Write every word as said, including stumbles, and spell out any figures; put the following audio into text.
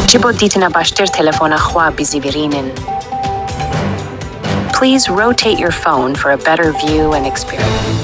Ji bo dîtina baştir telefona xwe bizîvirînin. Please rotate your phone for a better view and experience.